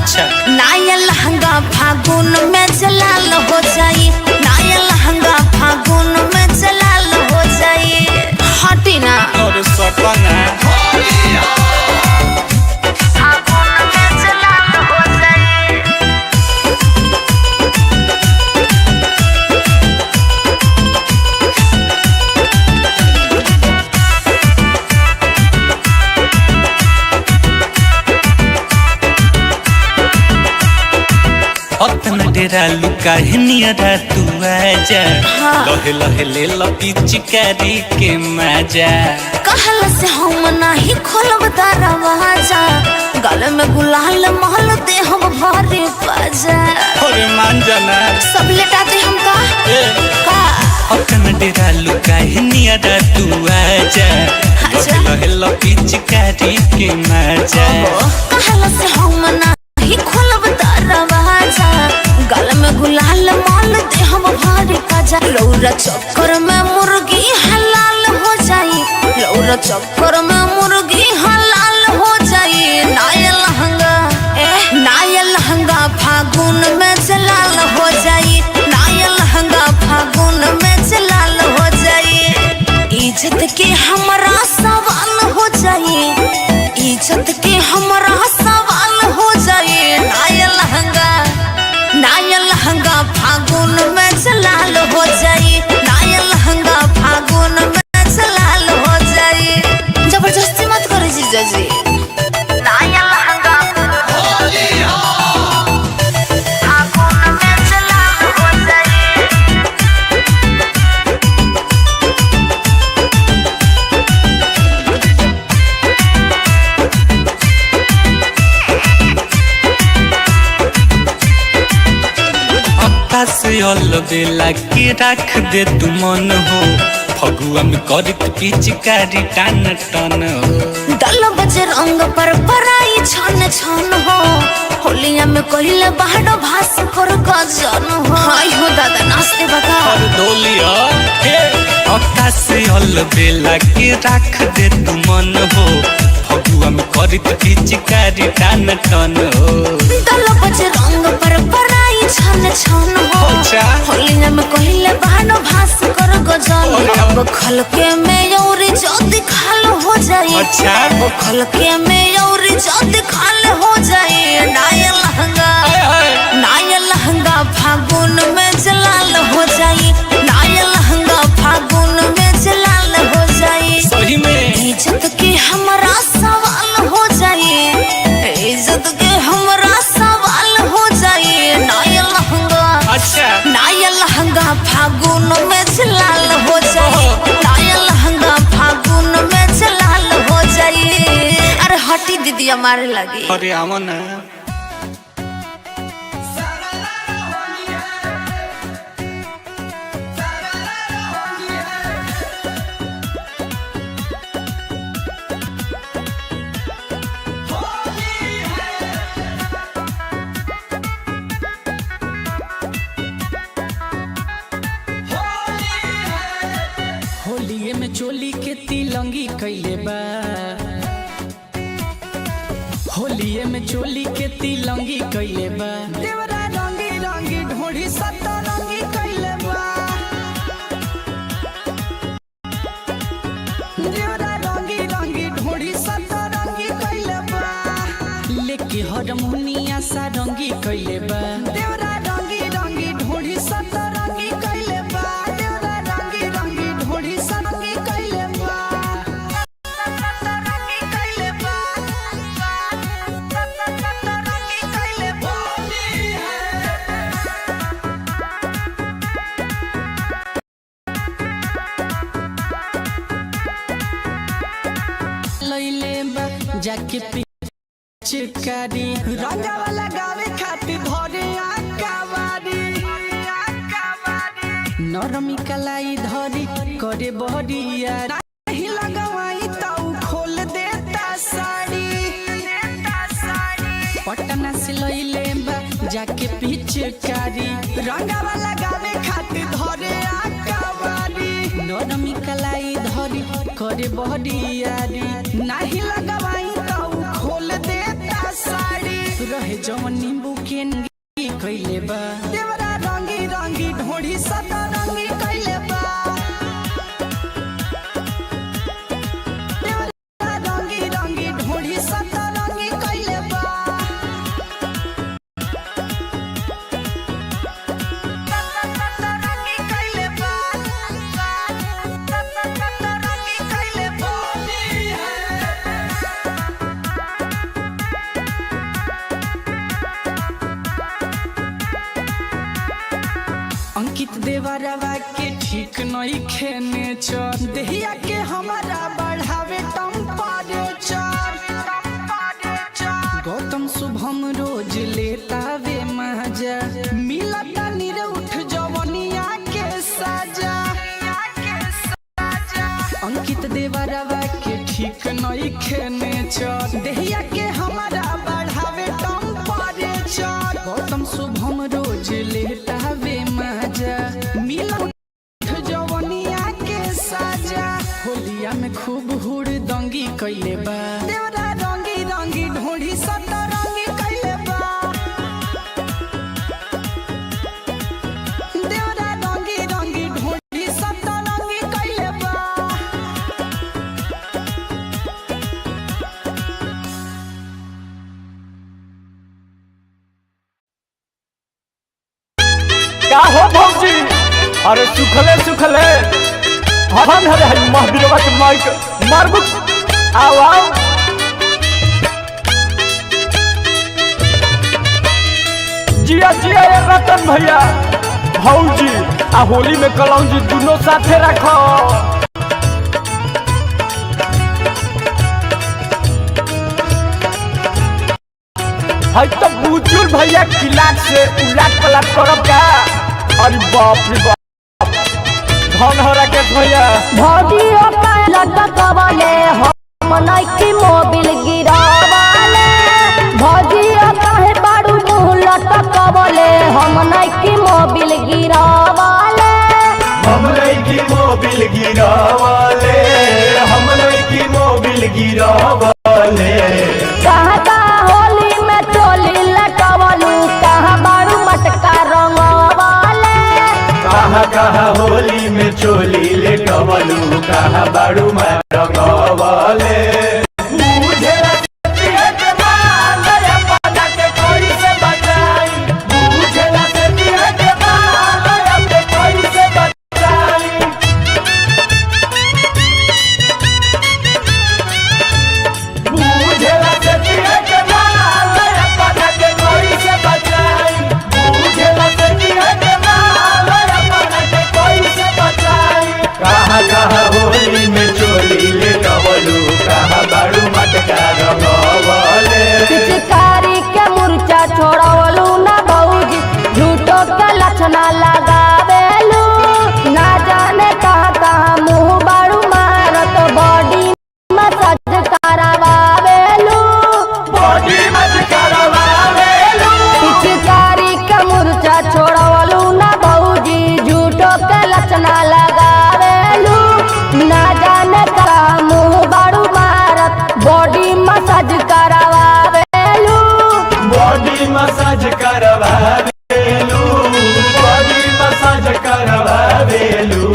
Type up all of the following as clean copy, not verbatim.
अच्छा। नया लहंगा फागुन में जलाल हो जाई, नया लहंगा फागुन में जलाल हो जाई। हटी ना। और सपना। फागुन में जलाल हो जाई। अतन डेरा लुका नियरा तू आजा। हाँ। लहे लहे ले लो पिचकारी के मजा। कहल से हम नाही खोलब दरवाजा, गल में गुलाल महल दे हम भरे बाजा। और मान जाना। सब लेटा दे हम का ए। का। अतन डेरा लुका नियरा तू आजा। अच्छा। लहे लहे लो पिचकारी के मजा। कहल से हम नाही खोलब दरवाजा, गल में गुलाल महल दे हम भरे बाजा। रौरा चक्कर में मुर्गी हलाल हो जाई, रौरा चक्कर में मुर्गी हलाल हो जाई। नया लहंगा, ए नया लहंगा फागुन में जलाल हो जाई, नया लहंगा फागुन में जलाल हो जाई। इज्जत के हमरा सवाल हो जाई, इज्जत के हमरा सवाल हो जाई। नया लहंगा, नया लहंगा फागुन में जलाल हो जाई, नया लहंगा फागुन में जलाल हो जाई। जबरदस्ती मत करी जीजा जी। नया लहंगा फागुन में जलाल हो जाई। आकाश बेला के रख दे तू मन हो, फगुआ में करत पिचकारी टान टन हो। दल बज रंग पर पराई छन छन हो, होलिया में कहिले बाहर भास कर गजन हो। हाय हो दादा, नाचते बता। और डोलिया हे। आकाश बेला के रख दे तू मन हो, फगुआ में करत पिचकारी टान टन हो। दल बज रंग पर पराई छन छन हो, अच्छा। होलिया में कहिले बाहर भास कर गजन। अब खलके में और जद खाल हो जाए। अच्छा। अब खलके में और जद खाल हो जाए। नया लहंगा, हाय हाय। नया लहंगा फागुन में जलाल हो जाई, नया लहंगा फागुन में जलाल हो जाई। सही में। इज्जत के हमरा सवाल हो जाई, इज्जत के हमरा सवाल हो जाई। नया लहंगा, अच्छा। नया लहंगा फागुन में जलाल हो जाई, नया लहंगा फागुन में जलाल हो जाई। अरे हटी दीदी, मारे लगी। अरे आवा ना। होलिये में चोली के तिलंगी कैले बा, होलिये में चोली के तिलंगी कैले बा। देवरा रंगी रंगी ढोढ़ी सतरंगी कैले बा, देवरा रंगी रंगी ढोढ़ी सतरंगी कैले बा। लेके हरमुनिया सा रंगी कैले बा। देवरा रंगी रंगी ढोढ़ी सतरंगी कैले बा, देवरा रंगी रंगी ढोढ़ी सतरंगी कैले बा, सतरंगी कैले बा, सतरंगी कैले बा। लैले बा जाके पिचकारी। रंगावा लगावे खातिर धरे आकावारी, नरमी कलाई धरी करे बहरिया। नहीं लगवाई तो खोल देता साड़ी, पटना से लैले बा जाके पिचकारी। रंगावा लगावे खातिर धरे आकावारी, नरमी कलाई धरी करे बहरियारी। नहीं लगवाई तो खोल देता साड़ी। रहे जवन नींबू के नंगी कैले बा। देवरा रंगी रंगी ढोढ़ी सतरंगी कैले बा। देवरा रंगी रंगी ढोढ़ी सतरंगी कैले बा। सतरंगी कैले बा। सतरंगी कैले बा। अंकित देवरवा के ठीक नहीं खेने चर। देहिया के हमारा बढ़ावे टेम्परेचर। गौतम शुभम रोज लेतावे माजा। मिलता निरउठ जवनिया के सजा। अंकित देवरवा के ठीक नहीं खेने चर। देहिया के हमारा बढ़ावे टेम्परेचर। गौतम शुभम रोज लेतावे माजा। मिलत जवनिया के सजा। होलिया में खूब हुड़ दंगी कैले बा। देवरा रंगी रंगी ढोढ़ी सतरंगी कैले बा। देवरा रंगी रंगी ढोढ़ी सतरंगी कैले बा। का हो भौजी? अरे सुखले सुखले हन हरे हई महावीरवा के माइक मारबु। आओ आओ, जिया जिया ए रतन भैया। भौजी आ होली में कलौजी दोनों साथे रखो। हई तो बुजुर्ग भैया किलाक से उलाट पलाट करब का? अरे बाप रे बाप, धन हो राकेश भैया। भौजियो लटकवले हम नइखी मोबिल गिरावले। भौजियो काहे बाड़ू मुँह लटकवले हम नइखी मोबिल गिरावले। हम लईकी मोबिल गिरावले, हम लईकी मोबिल गिरावले। कहाँ कहाँ होली में चोली लटकवलू कहाँ बाड़ू मटका रंगवले। कहाँ कहाँ होली में चोली लेटवलू, कहाँ बाड़ू मरंगवले। बुझेला से के माल अपना के कैसे बचाई। बुझेला से के माल अपने कैसे बचाई। बुझेला से के माल अपना के कैसे बचाई। बुझेला से के माल अपना के कैसे बचाई। कहाँ कहाँ होली में चोली लेटवलू, कहाँ बाड़ू मटका रंगवले। पिचकारी के मुरचा छोड़वलू ना भौजी झूठो के लक्षणा लगावेलू। ना जाने कहाँ कहाँ मुँह बाड़ू मारत बॉडी मसाज करावेलू। बॉडी मत करवावेलू। पिचकारी के मुरचा छोड़वलू ना भौजी झूठो के लक्षणा लगावेलू। ना जाने कहाँ मुँह बाड़ू मारत बॉडी मसाज करावेलू। बॉडी मसाज करवावेलू, बॉडी मसाज करवावेलू।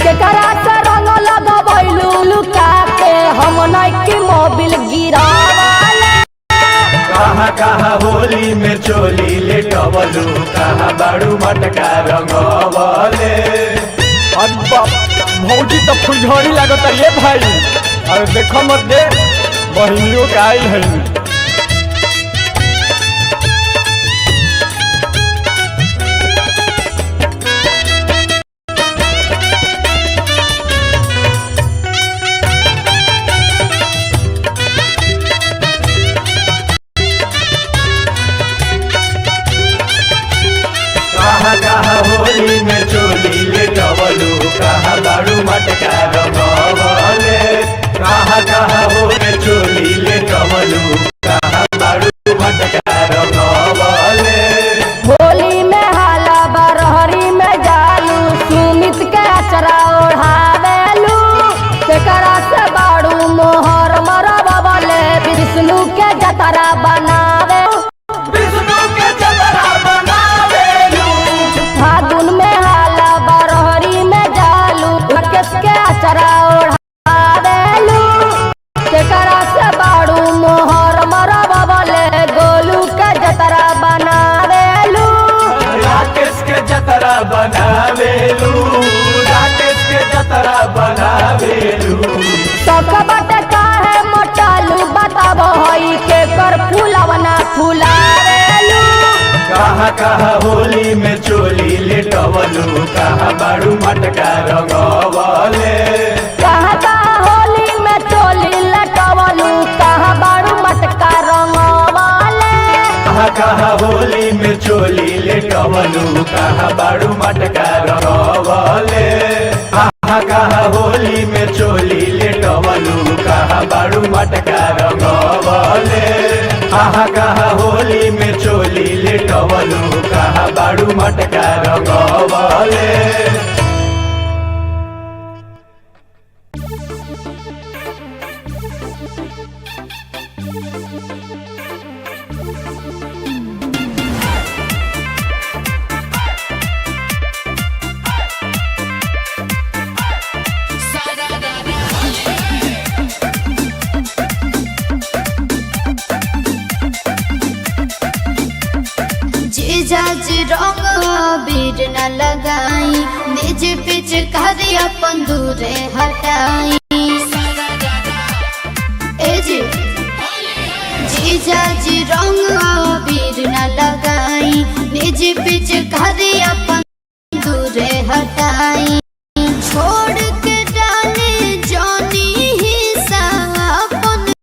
केकरा से रंग लगबैलू लुका के हम नइखी मोबिल गिरावले। कहाँ कहाँ होली में चोली लेटवलू, कहाँ बाड़ू मटका रंगवले। अरे बाप, भौजी तो फुलझड़ी लागत ये भाई। अरे देखो मत दे, बहिनियों के आइल है। कहाँ कहाँ होली में चोली लेटवलू, कहाँ बाड़ू मटका रंगवले। कहाँ कहाँ होली में चोली लेटवलू। मनावेलू, राकेश के जतरा बनावेलू। सकबट काहे मोटालू बताबो हई के कर फूलवना फुलावेलू। कहाँ कहाँ होली में चोली लेटवलू, कहाँ बाड़ू मटका रंगवले। कहाँ कहाँ होली में चोली लटवलू, कहाँ बारू मटका रंगवले। कहाँ कहाँ होली में चोली लेटवलू, कहाँ बाड़ू मटका रंगवले। कहाँ कहाँ होली में चोली लेटवलू, कहाँ बाड़ू मटका रंगवले। कहाँ कहाँ होली में चोली लेटवलू, कहाँ बाड़ू मटका रंगवले। जीजा जी रंग अबीर न लगाई, निज पिचकारी अपन दूरे हटाई। ए जी जीजा जी रंग अबीर न लगाई, निज पिचकारी अपन दूरे हटाई। छोड़ के डाले जानी हिस्सा अपन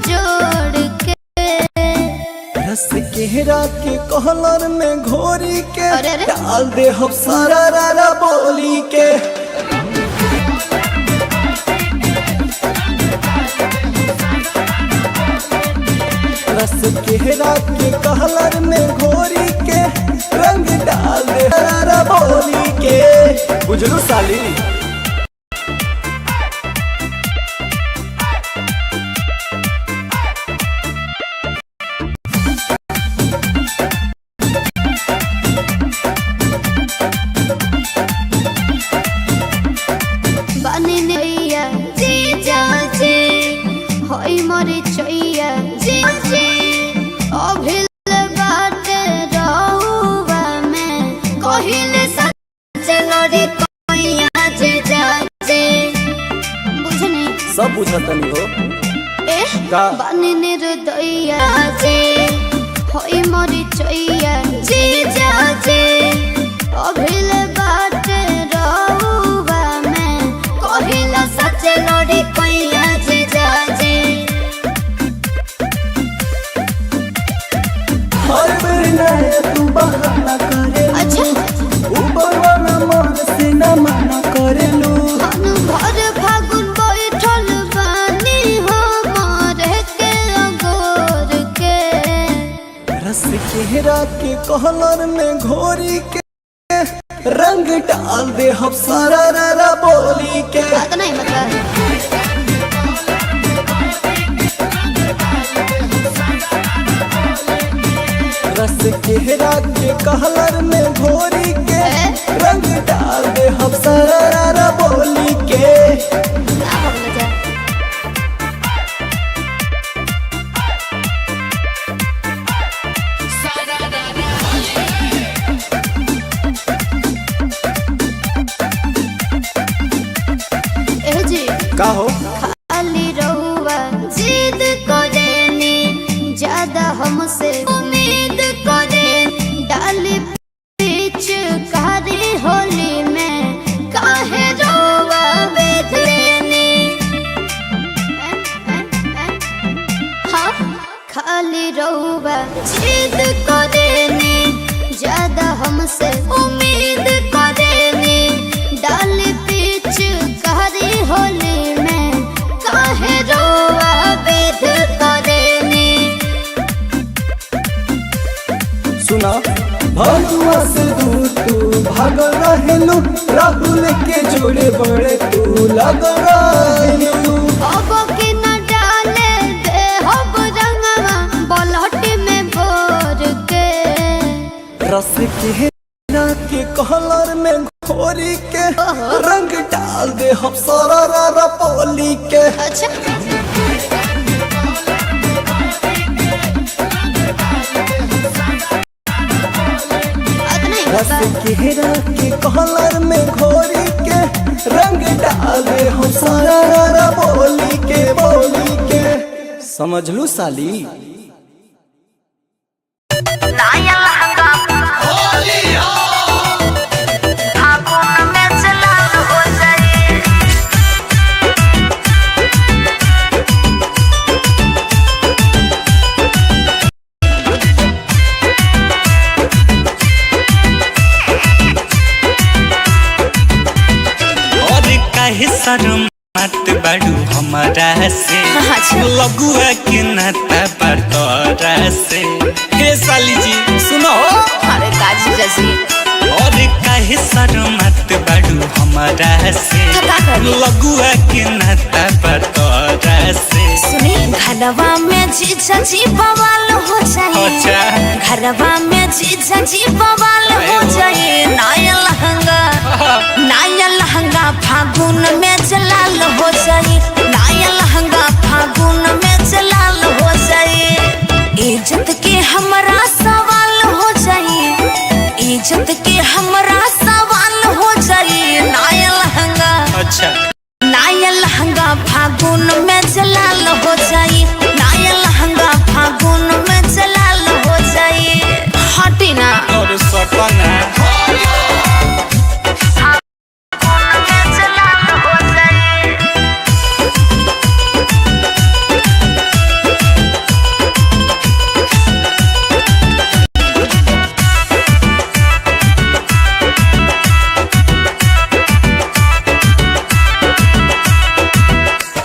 जोड़ के। रस केहरा के कहलर में घोरी के अरे अरे। डाल दे हम सारा रारा बोली के। रस केहरा के कहलर में घोरी के रंग डाल दे रारा बोली के। बुझलू साली। बने नैया जी जा जी होई मोरे चैया जी जी अभिल बाट रहुआ में कहिले सच लड़ी कोइया जे जा जे बुझनी। सब बुझतनी हो। ए का? बने निर्दया जे होई मोरे चैया जी जा जे अभिल बाट रहुआ में कहिला सच लड़ी कोइया जे जा जे। हर बेर नया तू बहाना करे, अच्छा। ऊपर वाला मन से न मना करेलू। हम भर फागुन बैठल बानी हमारे के अगोर के। रस केहरा के कहलर में घोरी के रंग डाल दे हम सारा रारा बोली के। बात नहीं मतलब। रस केहरा के कहलर में घोरी के रंग डाल दे हम सारा रारा बोली के। ना भगल जा। ए जी का हो? खाली रहुआ जिद करेनी, ज्यादा हमसे उम्मीद करे डाली बीच कारी होली में काहे रोवा बेधरेनी। हाँ खाली रहुआ जिद करेनी, ज्यादा हमसे उम्मीद करेनी डाली बीच कारी होली में काहे रोवा बेध करेनी। सुना। भगुआ से दूर तू भागल रहेलू, राहुल के जोड़े बड़े तू लगल रहेलू। अब के न डाले दे हब रंगवा बलहट में बोर के। रस केहरा के कहलर में घोरी के रंग डाल दे हम सारा रारा बोली के। अच्छा। रस केहरा के कलर में घोरी के रंग डाले हम सारा रा बोली के बोली के। समझ लू साली। नया लहंगा फागुन में जलाल हो जाए। और काहे शर्म मत बाड़ू हमारा से, अच्छा। लगुआ के नाता पर तोरा से। हे साली जी सुनो। अरे काजी जैसी। और काहे शर्म मत बाड़ू हमारा से, का करी? लगुआ के नाता पर तोरा से। सुनी, घरवा में जीजा जी बवाल हो जाए। अच्छा। घरवा में जीजा जी बवाल हो जाए। नया लहंगा, नया लहंगा फागुन में जलाल हो जाए। नया लहंगा फागुन में जलाल हो जाए। इज्जत के हमरा सवाल हो जाए। इज्जत के हमरा सवाल हो जाए। नया लहंगा, अच्छा। नया लहंगा फागुन में जलाल हो जाए। नया लहंगा फागुन में जलाल हो जाए। हटी ना। और सपना। फागुन में जलाल हो जाए।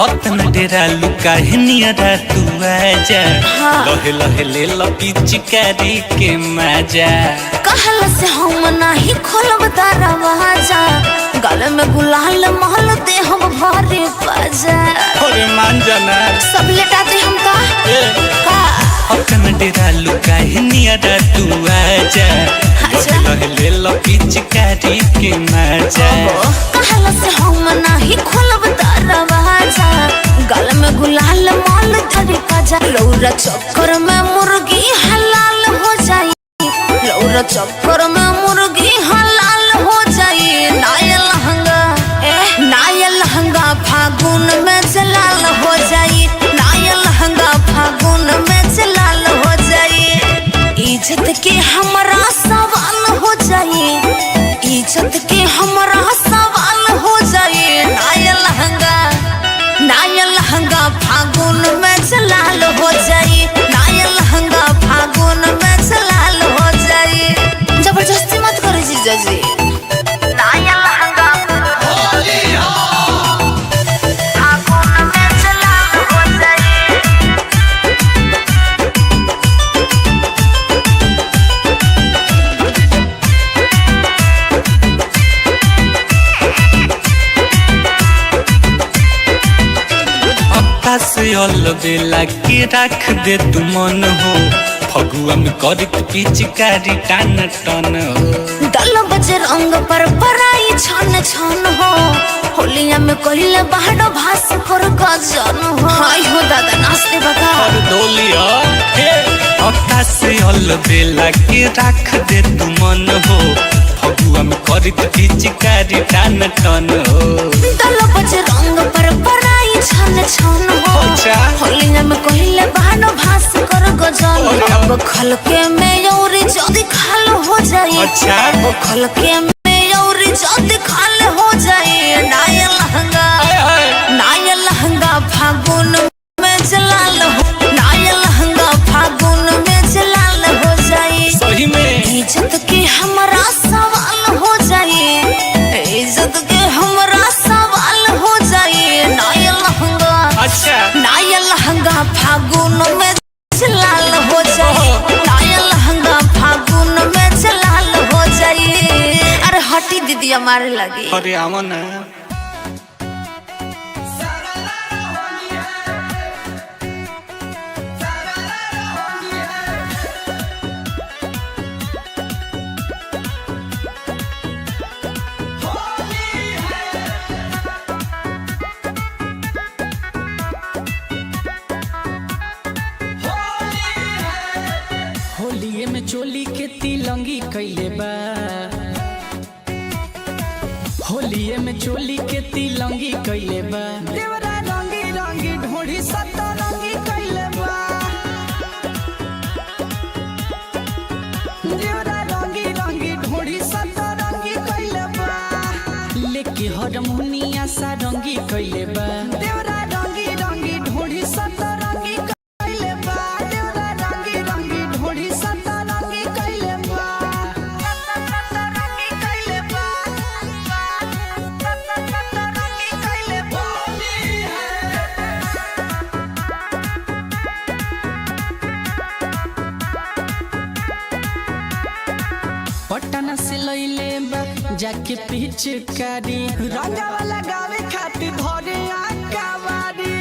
अतन डेरा लुका है नियरा तू आजा। हाँ। लहे लहे ले पिचकारी के मजा। कहल से हम नाही खोलब दरवाजा, गल में गुलाल महल दे हम भरे बाजा। अरे मान जाना। सब लेटा दे हम का ए। का। अतन डेरा लुका है नियरा तू आजा। अच्छा। लहे लहे ले पिचकारी के मजा। कहल से हम नाही खोलब दरवाजा, गल में गुलाल माल धरे बाजा। रौरा चक्कर में मुर्गी हलाल हो जाए। रौरा चक्कर में मुर्गी हलाल हो जाए। नया लहंगा, नया लहंगा फागुन में जलाल हो जाए। नया लहंगा फागुन में जलाल हो जाए। इज्जत के हमरा सवाल हो जाए। इज्जत के हमरा सवाल हो जाए। नया लहंगा, नया लहंगा फागुन में जलाल हो जाए। नया लहंगा फागुन में जलाल हो जाए। जबरदस्ती मत करो जीजा जी। नया लहंगा फागुन में जलाल हो जाए। आकाश अलबेला के रख दे तू मन हो, फगुआ में करत पिचकारी टान टन हो। दल बज रंग पर पराई छन छन हो, होलिया में कहिले बाहर भास कर गजन हो। हाय हो दादा नाचते बका। और डोलिया हे। आकाश अलबेला के रख दे तू मन हो, फगुआ में करत पिचकारी टान टन हो। दल बज रंग पर पराई छन छन हो, अच्छा। होलिया में कहिले बाहर भास कर गजन। अब खलके में और जदी खाल हो जाए। अच्छा। अब खलके में और जदी खाल हो जाए। नया लहंगा, नया लहंगा फागुन में जलाल हो। नया लहंगा फागुन में जलाल हो जाए। सही में। इज्जत के हमरा सवाल हो जाए। इज्जत के हमरा सवाल हो जाए। नया लहंगा, अच्छा। नया लहंगा फागुन में जलाल हो जाए। नया लहंगा फागुन में जलाल हो जाए। अरे हटी दीदी हमारे लगी। अरे आवा ना। होलिये में चोली के तिलंगी कैले बा। होलिये में चोली के तिलंगी कैले बा। देवरा रंगी रंगी ढोढ़ी सतरंगी कैले बा। देवरा रंगी रंगी ढोढ़ी सतरंगी कैले बा। लेके हरमुनिया सारंगी कैले बा। देवरा रंगी रंगी ढोढ़ी सतरंगी कैले बा। देवरा रंगी रंगी ढोढ़ी सतरंगी कैले बा। सतरंगी कैले बा। सतरंगी कैले बा। पटना से लैले बा जाके पिचकारी। रंगावा लगावे खातिर धरे आकावारी।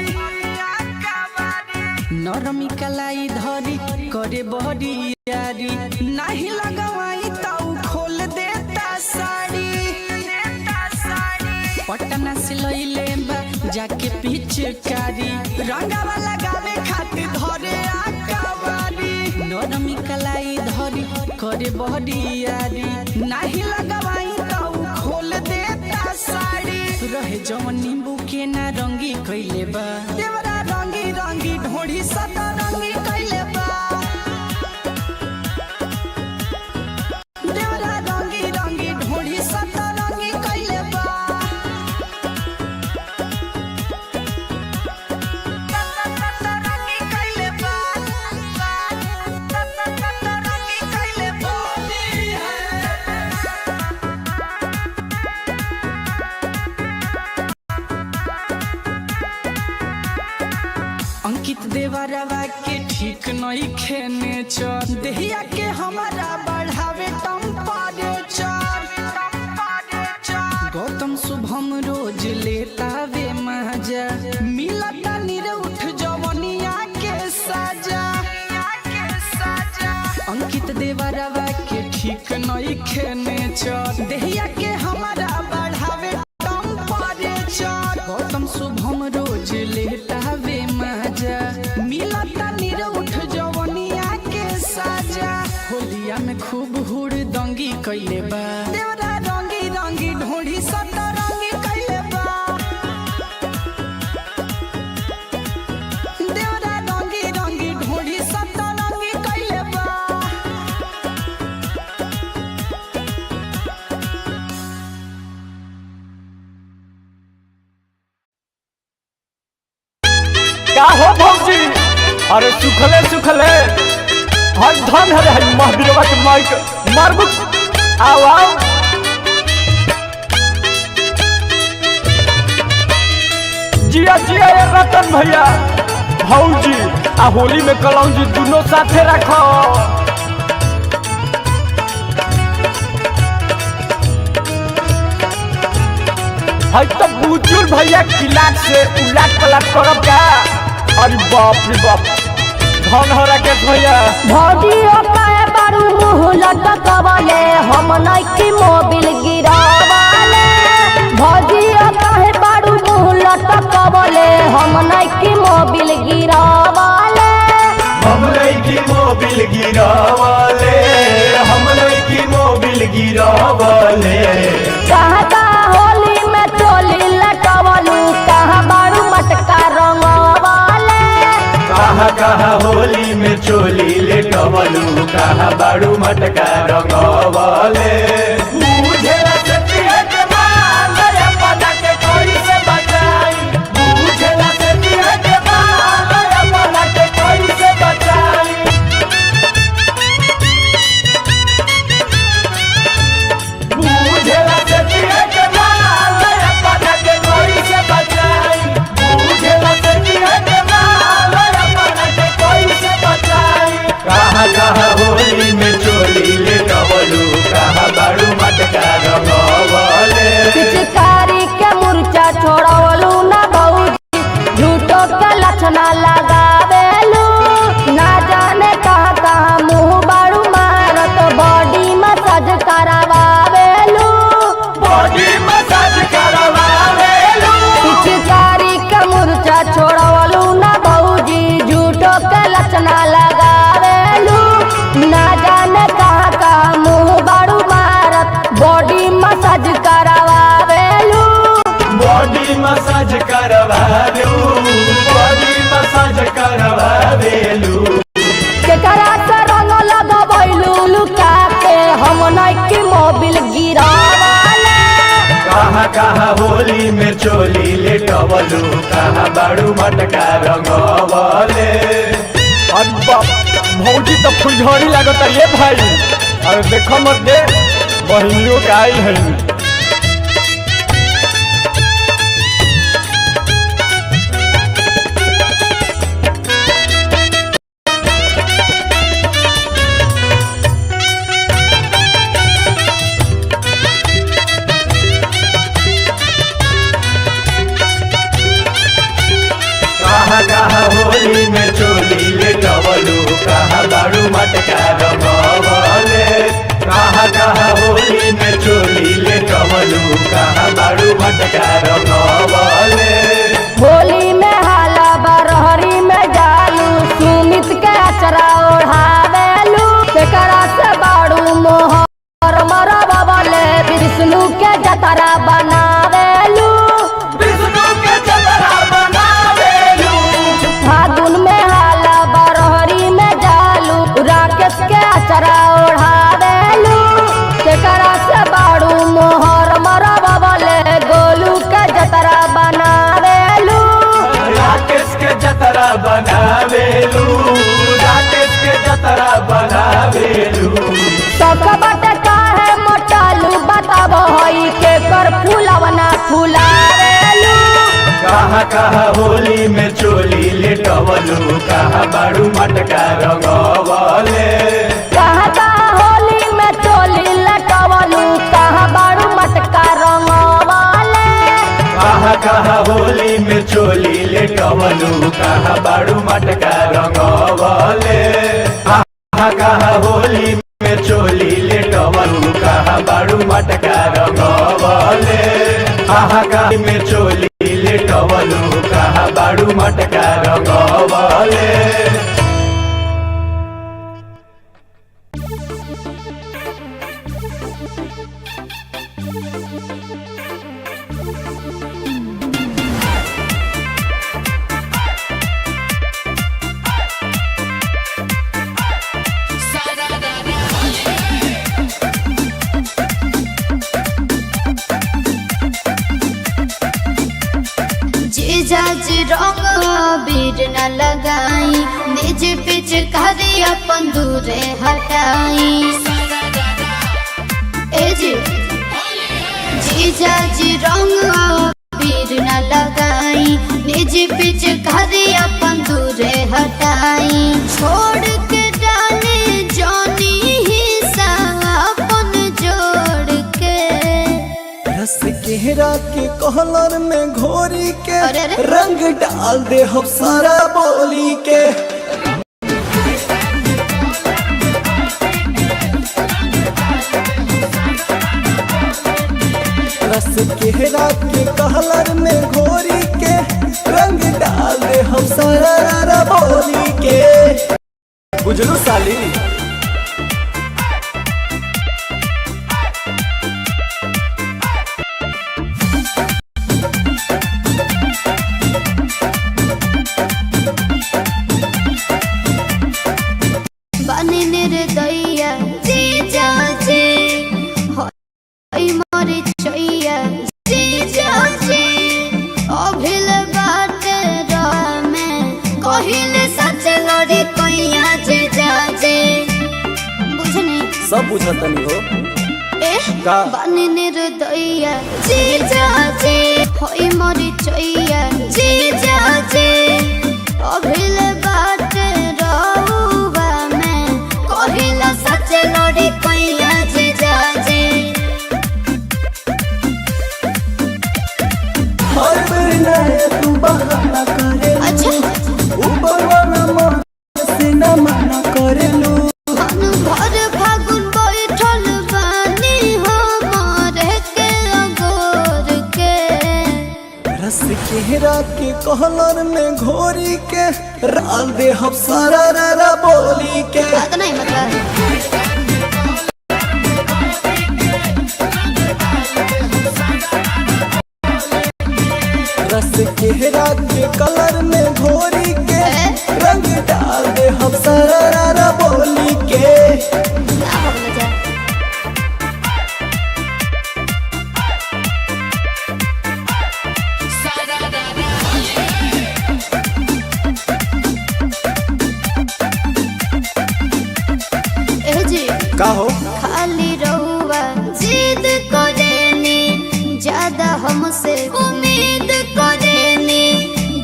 नरमी कलाई धरी करे बहरियारी। नाही लगवाई त उ खोल देता साड़ी। पटना से लैले बा जाके पिचकारी। रंगावा लगावे खातिर धरे आकावारी। नरमी कलाई धरी करे बहरियारी। नाही लगवाई त उ खोल देता साड़ी। रहे जवन नींबू के नारंगी कैले बा। देवरा रंगी रंगी ढोढ़ी सतरंगी कैले बा। देवरा रंगी रंगी ढोढ़ी सतरंगी कैले बा। सतरंगी कैले बा। सतरंगी कैले बा। अंकित देवरवा के ठीक नहीं खेने चल। देहिया के हमारा बढ़ावे टेम्परेचर। गौतम शुभम रोज लेता वे माजा। मिलता निरउठ जवनिया के सजा। अंकित देवरवा के ठीक नहीं खेने चल। देहिया के हमारा बढ़ावे टेम्परेचर। गौतम शुभम रोज लेता वे माजा। मिलता निरउठ जवनिया के सजा। होलिया में खूब हुड़ दंगी कैले बा। देवरा रंगी रंगी ढोढ़ी सतरंगी कैले बा। देवरा रंगी रंगी ढोढ़ी सतरंगी कैले बा। का हो भौजी? अरे सुखले सुखले हर धन हरे हई महावीरवा के माइक मारबु। आओ आओ जिया जिया ये रतन भैया भौजी आ होली में कलौजी दोनों साथे रखो। हई तो बुजुर्ग भैया किलाक से उलाट पलाट करब का? अरे बाप रे बाप, धन हो राकेश भैया। भौजियो काहे बारू मुँह लटकवले, हम नइखी मोबिल गिरावले। भौजियो काहे बारू मुँह लटकवले, हम नइखी मोबिल गिरावले। हम लईकी मोबिल गिरावले, हम लईकी मोबिल गिरावले। कहाँ कहाँ होली में चोली लटवलू, कहाँ बारू मटका रंगवले। कहाँ कहाँ होली में चोली लेटवलू, कहाँ बाड़ू मटका रंगवले। बुझेला से पिए के माल, अपना के कोई से बचाई। बुझेला से पिए के माल, अपना के कोई से बचाई। बुझेला से पिए के माल, अपना के कोई से बचाई। बुझेला से पिए के माल, अपना के कोई से बचाई। कहाँ कहाँ होली में चोली लेटवलू, कहाँ बाड़ू मटका रंगवले। पिचकारी के मुरचा छोड़वलू ना भौजी, झूठो के लक्षणा लगावेलू। ना जाने कहाँ कहाँ मुँह बारू मारत, बॉडी मसाज करावेलू। बॉडी मसाज करवावेलू। पिचकारी के मुरचा छोड़वलू ना भौजी, झूठो के लक्षणा लगावेलू। ना जाने कहाँ कहाँ मुँह बारू मारत, बॉडी मसाज करावेलू। चोली लेटवलू कहाँ बाड़ू मटका रंगवले। अरे बाप, भौजी तो फुलझड़ी लागत ये भाई। अरे देखो मत दे, बहिनियों के आइल है। कहाँ कहाँ होली में चोली लेटवलू कहाँ बाड़ू मटका रंगवले। कहाँ कहाँ होली में चोली लेटवलू कहाँ बाड़ू मटका रंगवले। होली में हाला बरहरी में जालू, सुमित के अचरा ओढ़ावेलू, केकरा से बाड़ू मोहर मरबले, विष्णु के जतरा बनावेलू। विष्णु के जतरा बनावेलू। फागुन में हाला बरहरी में जालू, राकेश के अचरा ओढ़ावेलू, केकरा से बाड़ू मोहर मरबले, गोलू के जतरा बनावेलू। राकेश के जतरा बनावेलू, राकेश के जतरा बनावेलू। सब बट काहे मोटालू, बताबो हई के कर फूलवना फुलावेलू। कहाँ कहाँ होली में चोली लेटवलू कहाँ बाड़ू मटका रंगवले। कहाँ कहाँ होली में चोली लटवलू, कहाँ बाड़ू मटका रंगवले। कहाँ कहाँ होली में चोली लेटवलू कहाँ बाड़ू मटका रंगवले। कहाँ कहाँ होली में चोली लेटवलू कहाँ बाड़ू मटका रंगवले। कहाँ कहाँ में चोली लेटवलू कहाँ बाड़ू मटका रंगवले। जीजा जी रंग अबीर न लगाई, निज पिचकारी अपन दूरे हटाई। ए जी, जीजा जी रंग अबीर न लगाई, निज पिचकारी अपन दूरे हटाई। छोड़ के डाले जानी हिस्सा अपन जोड़ के। रस केहरा के कहलर में घोरी के अरे अरे। रंग डाल दे हम सारा बोली के। रस केहरा के कहलर में घोरी के रंग डाल दे हम सारा रारा बोली के। बुझलू साली। बने निर्दया जीजा जी, होई मोरे चैया जीजा जी। अभिल बाट रामे कहिल सच लड़ी कैया जीजा जी। बुझनी सब बुझतनी हो ए का? बने निर्दया जीजा जी, होई मोरे चैया जीजा जी। अभिल बाट रहुआ में कहिल सच लड़ी कैया जीजा जी। हर बेर नया तू बहाना करे, अच्छा। ऊपर वाला मन से न मना करेलू। मन भर फागुन बैठल बानी हमारे के अगोर के। रस केहरा के कहलर में घोरी के डाल दे हम सारा रारा बोली के। बात नहीं मतलब। रस केहरा के कलर में घोरी के रंग डाल दे हम सारा रारा बोली के। ना भगले जा। का हो? खाली रहुआ जिद करेनी, ज्यादा हमसे उम्मीद करेनी।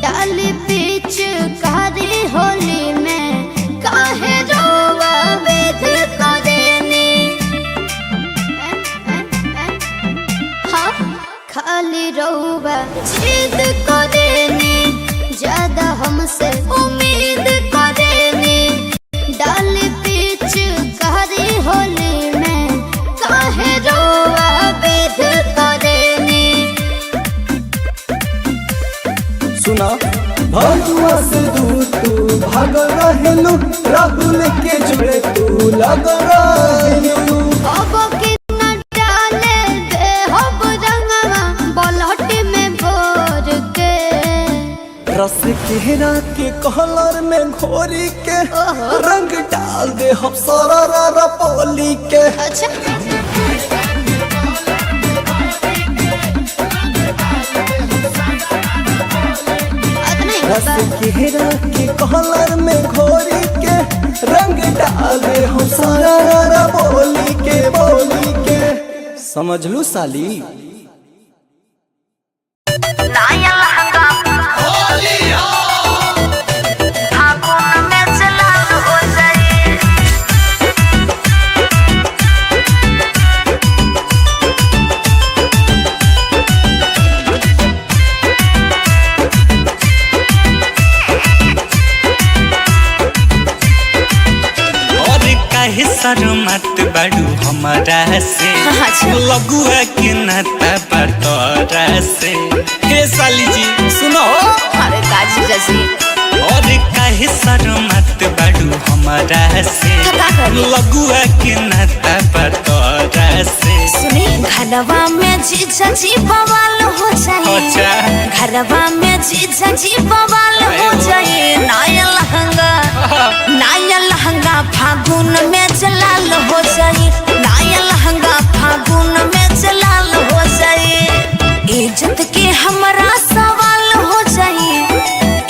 डाल बीच कारी होली में काहे रहुआ वेद करेनी। हाँ, खाली रहुआ जिद करेनी, ज्यादा हमसे उम्मीद करेनी। डाल बीच कारी होली में काहे रोआ बेद करेनी। सुना, भगुआ से दूर तू भागल रहेलू, राहुल के जुड़े तू लगल रहेलू। अब के न डाले दे हब रंगवा बलहट में भोर के। रस केहरा के कलर में घोरी के रंग डाल दे हम सारा रा पोली के। अच्छा। अतना ही रस बा। केहरा के कलर में घोरी के रंग डाल दे हम सारा रा बोली के, बोली के। समझ लू साली। नया लहंगा फागुन में जलाल हो जाए। और काहे शर्मात बाड़ू हमारा से? अच्छा। लगुआ के नाता बतरा से। हे साली जी सुनो। अरे काजी जजी। और काहे शर्मात बाड़ू हमारा से? तो का करी? लगुआ के नाता बतरा से। सुनी, घरवा में जीजा जी बवाल हो जाए। अच्छा। घरवा में जीजा जी बवाल हो जाए। नया लहंगा, नया लहंगा फागुन में जलाल हो जाए। नया लहंगा फागुन में जलाल हो जाए। इज्जत के हमरा सवाल हो जाए,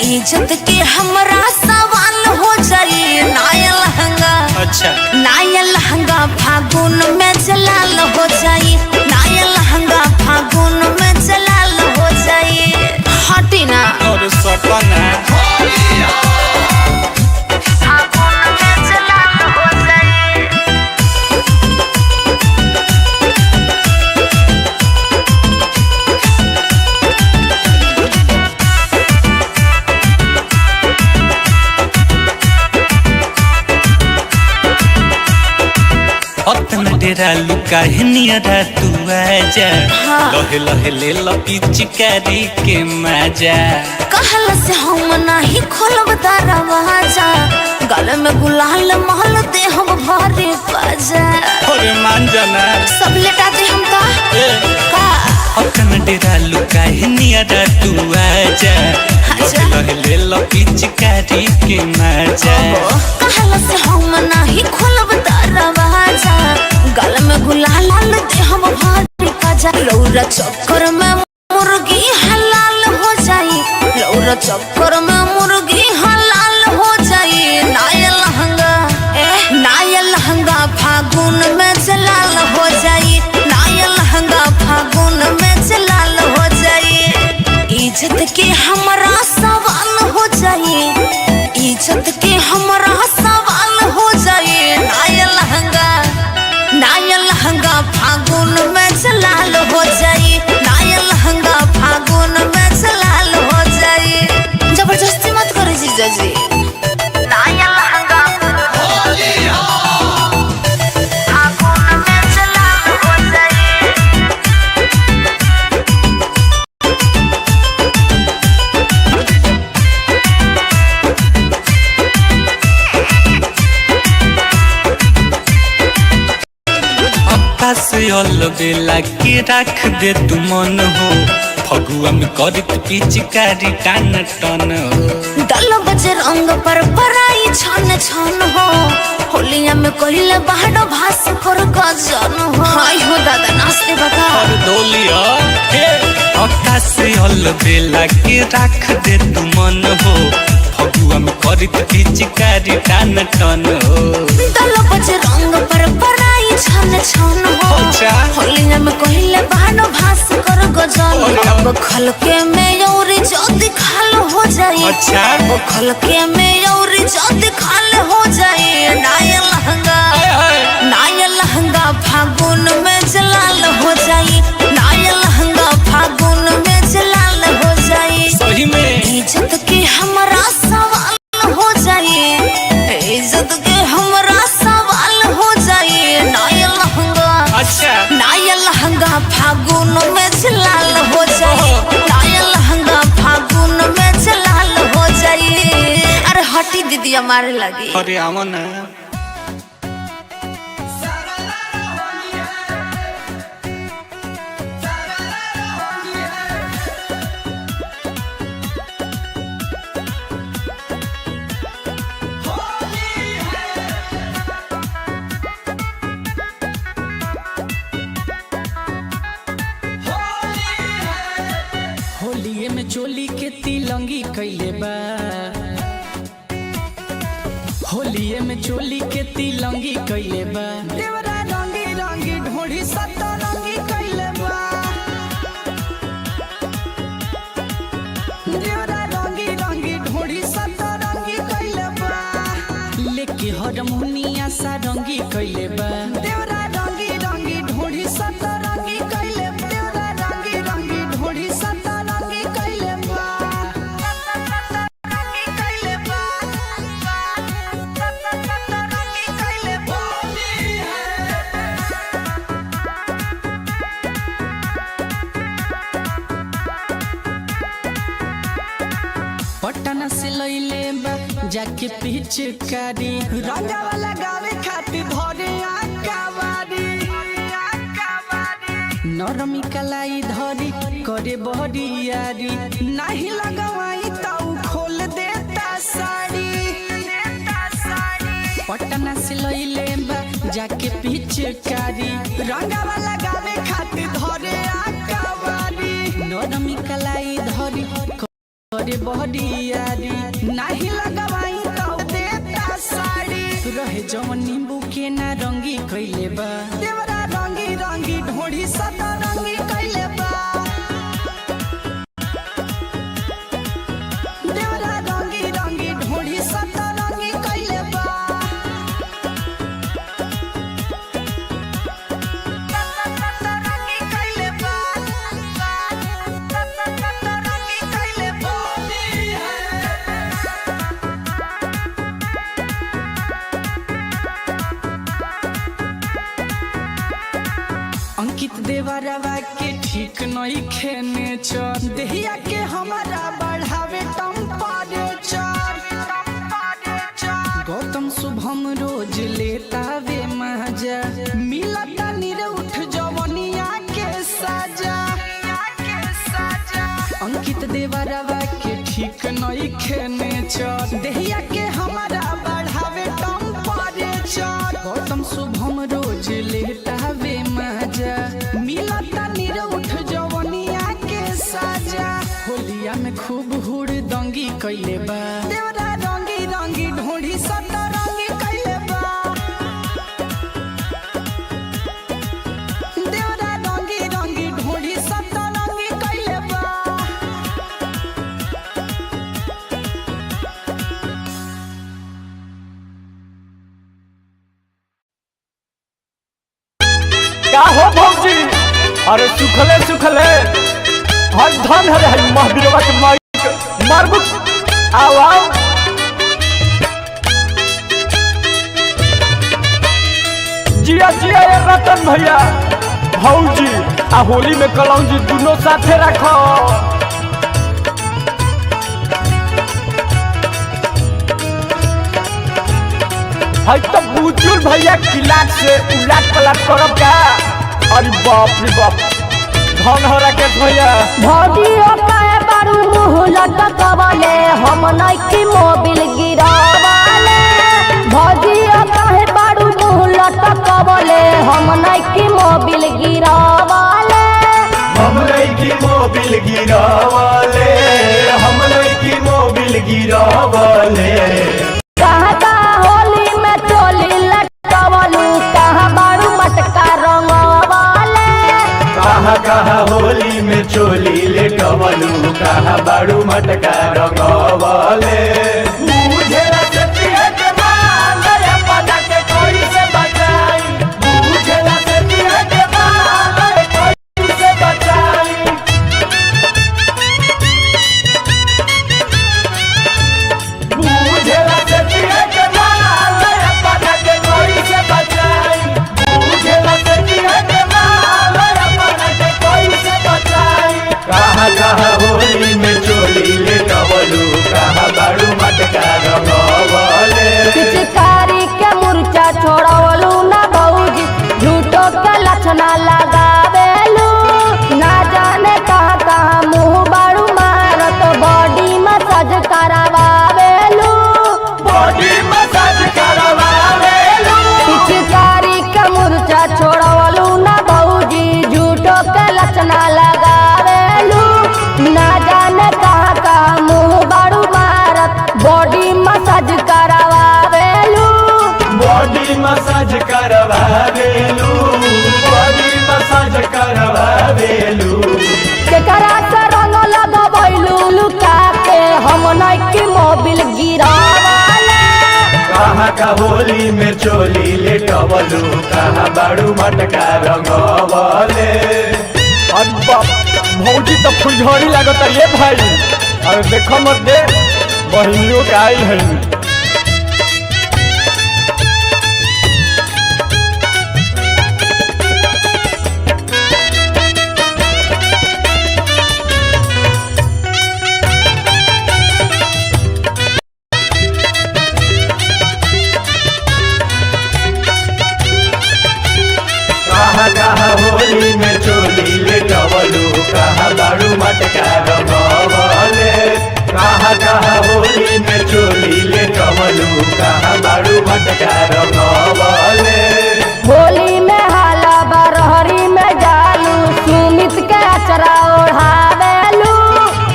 इज्जत के हमरा सवाल हो जाए। नया लहंगा, अच्छा। नया लहंगा फागुन में जलाल हो जाए। नया लहंगा फागुन में जलाल हो जाए। हटी ना। और सपना। फागुन में जलाल हो जाए। अतना डेरा लुका है नियरा तू आजा। हाँ। लहे लहे ले लपिचकारी के मजा। कहल से हम नाही खोलब दरवाजा, गल में गुलाल महल दे हम भरे बाजा। और मान जाना। सब लेटा दे हम का ए। का। अतना डेरा लुका है नियरा तू आजा। अच्छा। लहे लहे ले लपिचकारी के मजा। कहल से हम नाही खोलब दरवाजा, गल में गुलाल दे हम भरे बाजा। लौरा चक्कर में मुर्गी हलाल हो जाई, लौरा चक्कर में मुर्गी हलाल हो जाई। नया लहंगा, नया लहंगा फागुन में जलाल हो जाई। नया लहंगा फागुन में जलाल हो जाई। इज्जत के हमरा सवाल हो जाई, इज्जत के हमरा सवाल हो जाई। नया लहंगा, नया लहंगा फागुन में जलाल हो जाई। नया लहंगा फागुन में जलाल हो जाई। जबरदस्ती मत करो जीजा जी। नया लहंगा फागुन में जलाल हो जाई। अक्का से अलबेला के रख दे तू मन हो, फगुआ में करत पिचकारी टान टन हो। दल बज रंग पर पराई छन छन हो, होलिया में कहिले बाहर भास कर गजन हो। हाय हो दादा नाचते बता। और डोलिया हे अक्का से अलबेला के रख दे तू मन हो, फगुआ में करत पिचकारी टान टन हो। दल बज रंग पर जानी। अब खलके में और जद खाल हो जाए। अच्छा। अब खलके में और जद खाल हो जाए। नाया लहंगा, नाया लहंगा फागुन में जलाल हो जाए। नाया लहंगा फागुन में जलाल हो जाए। सही में। इज्जत के हमरा सवाल हो जाए। इज्जत के हमरा सवाल हो जाए। नाया लहंगा, अच्छा। नाया लहंगा फागुन में जलाल हो जाए। नाया लहंगा फागुन में जलाल हो जाए। अरे हटी दीदी मारे लगी। अरे आवा ना। होलिये में चोली के तिलंगी कैले बा। होलिये में चोली के तिलंगी कैले बा। देवरा रंगी रंगी ढोड़ी सतरंगी कैले बा। देवरा रंगी रंगी ढोड़ी सतरंगी कैले बा। लेके हरमुनिया सारंगी कैले बा। देवरा रंगी रंगी ढोड़ी सतरंगी कैले बा। देवरा रंगी रंगी ढोड़ी सतरंगी कैले बा। सतरंगी कैले बा। सतरंगी कैले बा। पटना से लैले बा जाके पिचकारी। रंगावा लगावे खातिर धरे आकावारी। नरमी कलाई धरी करे बहरियारी। नहीं लगवाई तो खोल देता साड़ी। पटना से लैले बा जाके पिचकारी। रंगावा लगावे खातिर धरे आकावारी। नरमी कलाई धरी करे बहरियारी। नहीं लगवाई तो देता साड़ी। रहे जवन नींबू के नारंगी कैले बा। देवरा रंगी रंगी ढोड़ी सतरंगी कैले बा। देवरा रंगी रंगी ढोड़ी सतरंगी कैले बा। सतरंगी कैले बा। सतरंगी कैले बा। अंकित देवरवा के ठीक नहीं खेने चर। देहिया के हमारा बढ़ावे टेम्परेचर। गौतम शुभम रोज लेता वे मजा। मिलता निरउठ जवनिया के सजा। अंकित देवरवा के ठीक नहीं खेने चर। देहिया के हमारा बढ़ावे टेम्परेचर। गौतम शुभम रोज लेता वे मजा। मिलता निरउठ जवनिया के सजा। होलिया में खूब हुड़ दंगी कैले बा। देवरा रंगी रंगी ढोड़ी सतरंगी कैले बा। देवरा रंगी रंगी ढोड़ी सतरंगी कैले बा। का हो भौजी? अरे सुखले सुखले हर धन हरे हई महावीरवा के माइक मारबु। आओ आओ जिया जिया ए रतन भैया भौजी आ होली में कलौजी दोनों साथे रखो। हई तो बुजुर्ग भैया किलाक से उलाट पलाट करब का? अरे बाप रे बाप, धन हो राकेश भैया। भौजियो काहे बारू मुँह लटकवले, हम नइखी मोबिल गिरावले। भौजियो काहे बारू मुँह लटकवले, हम नइखी मोबिल गिरावले। हम लइकी मोबिल गिरावले, हम लइकी मोबिल गिरावले। कहाँ कहाँ होली में चोली लटकवलू, कहाँ बारू मटका रंगवले। कहाँ कहाँ होली में चोली कहाँ बाड़ू मटका रंगवले। बुझेला से पिए के माल अपना के कैसे बचाई, बुझेला से पिए के माल कैसे बचाई। बुझेला से पिए के माल अपना के कैसे बचाई, बुझेला से पिए के माल अपना के कैसे बचाई। कहाँ कहाँ होली में चोली ले कवलू, कहाँ बाड़ू मटका रंगवले। पिचकारी के मुरचा छोड़वलू ना भौजी, झूठो के लक्षणा लगावेलू। ना जाने कहाँ कहाँ मुँह बाड़ू मारत, बॉडी मसाज करावेलू। बॉडी मसाज करवावेलू। पिचकारी के मुरचा छोड़वलू ना भौजी, झूठो के लक्षणा लगावेलू। ना जाने कहाँ कहाँ मुँह बाड़ू मारत, बॉडी मसाज करावेलू। बॉडी मसाज करवावेलू, बॉडी मसाज करवावेलू। केकरा से रंग लगबैलू लुका के, हम नइकी मोबिल गिरावाले। कहाँ का होली में चोली ले टवलू, कहाँ बाड़ू मटका रंगवले। अरे बाप, भौजी तो फुलझड़ी लागत ये भाई। अरे देखो मत दे, बहिनियों के आइल है। कहाँ कहाँ होली में चोली ले टवलू, कहाँ बाड़ू मटका रंगवले। कहाँ कहाँ होली में चोली ले टवलू, कहाँ बाड़ू मटका रंगवले। होली में हाला बरहरी में जालू, सुमित के अचरा ओढ़ावेलू।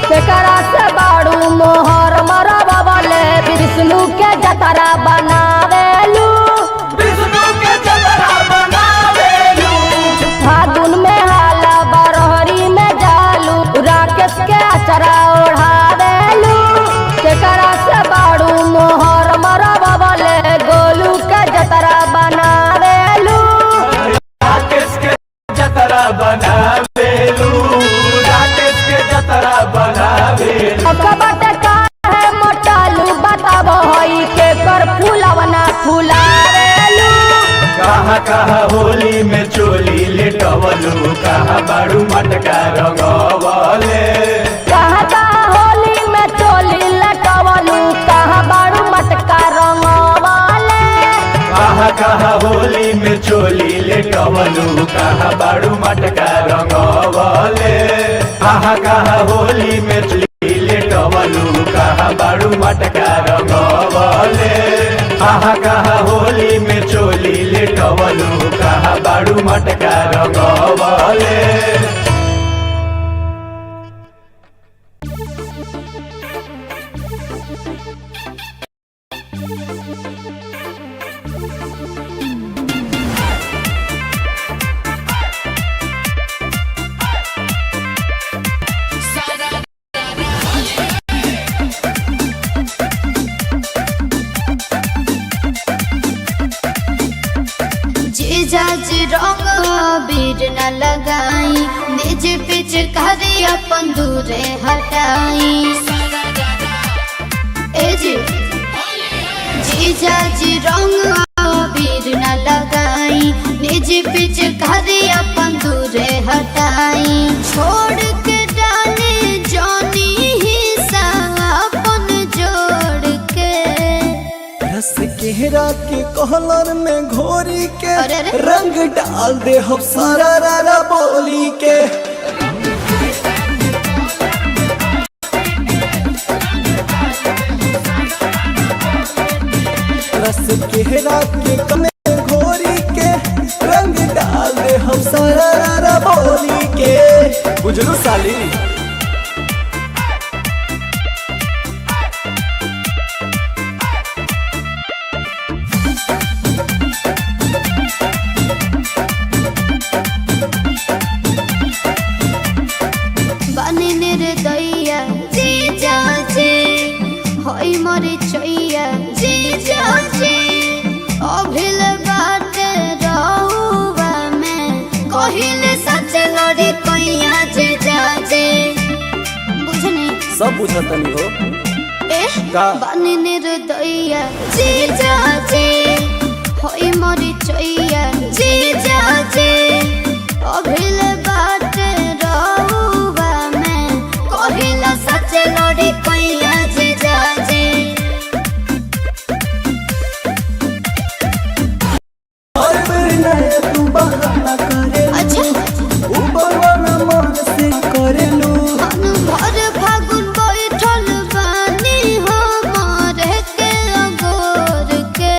केकरा से बाड़ू मोहर मरबले, विष्णु के जतरा बनावेलू। विष्णु के जतरा बनावेलू। फागुन में हाला बरहरी में जालू, राकेश के अचरा ओढ़ावेलू। केकरा से बाड़ू मोहर मरबले, गोलू के जतरा बनावेलू। राकेश के जतरा बनावेलू, राकेश के जतरा बनावेलू। अकबट काहे मोटालू, बताबो हई के कर फूलवना फुलावेलू। कहाँ कहाँ होली में चोली ले टवलू, कहाँ बाड़ू मटका रंगवले। कहाँ कहाँ होली में चोली लटवलू, कहाँ बाड़ू मटका रंगवाले। कहाँ कहाँ होली में चोली ले टवलू, कहाँ बाड़ू मटका रंगवले। कहाँ कहाँ होली में चोली ले टवलू, कहाँ बाड़ू मटका रंगवले। कहाँ कहाँ होली में चोली ले टवलू, कहाँ बाड़ू मटका रंगवले। जीजा जी रंग अबीर न लगाई, निज पिचकारी अपन दूरे हटाई। ए जी जीजा जी रंग अबीर न लगाई, निज पिचकारी अपन दूरे हटाई। छोड़ के डाले जानी हिस्सा अपन जोड़ के। रस केहरा के कहलर में घोरी के अरे अरे। रंग डाल दे हम सारा रारा बोली के। रस केहरा के कमे घोरी के रंग डाल दे हम सारा रारा बोली के। बुझलू साली। बने निर्दयी कहिले सच लड़ी कैया जे जाजे बुझनी। सब बुझतनी हो। ए। का? बानी निर्दया जी जाजे होई मरी चैया जी जाजे अभिले।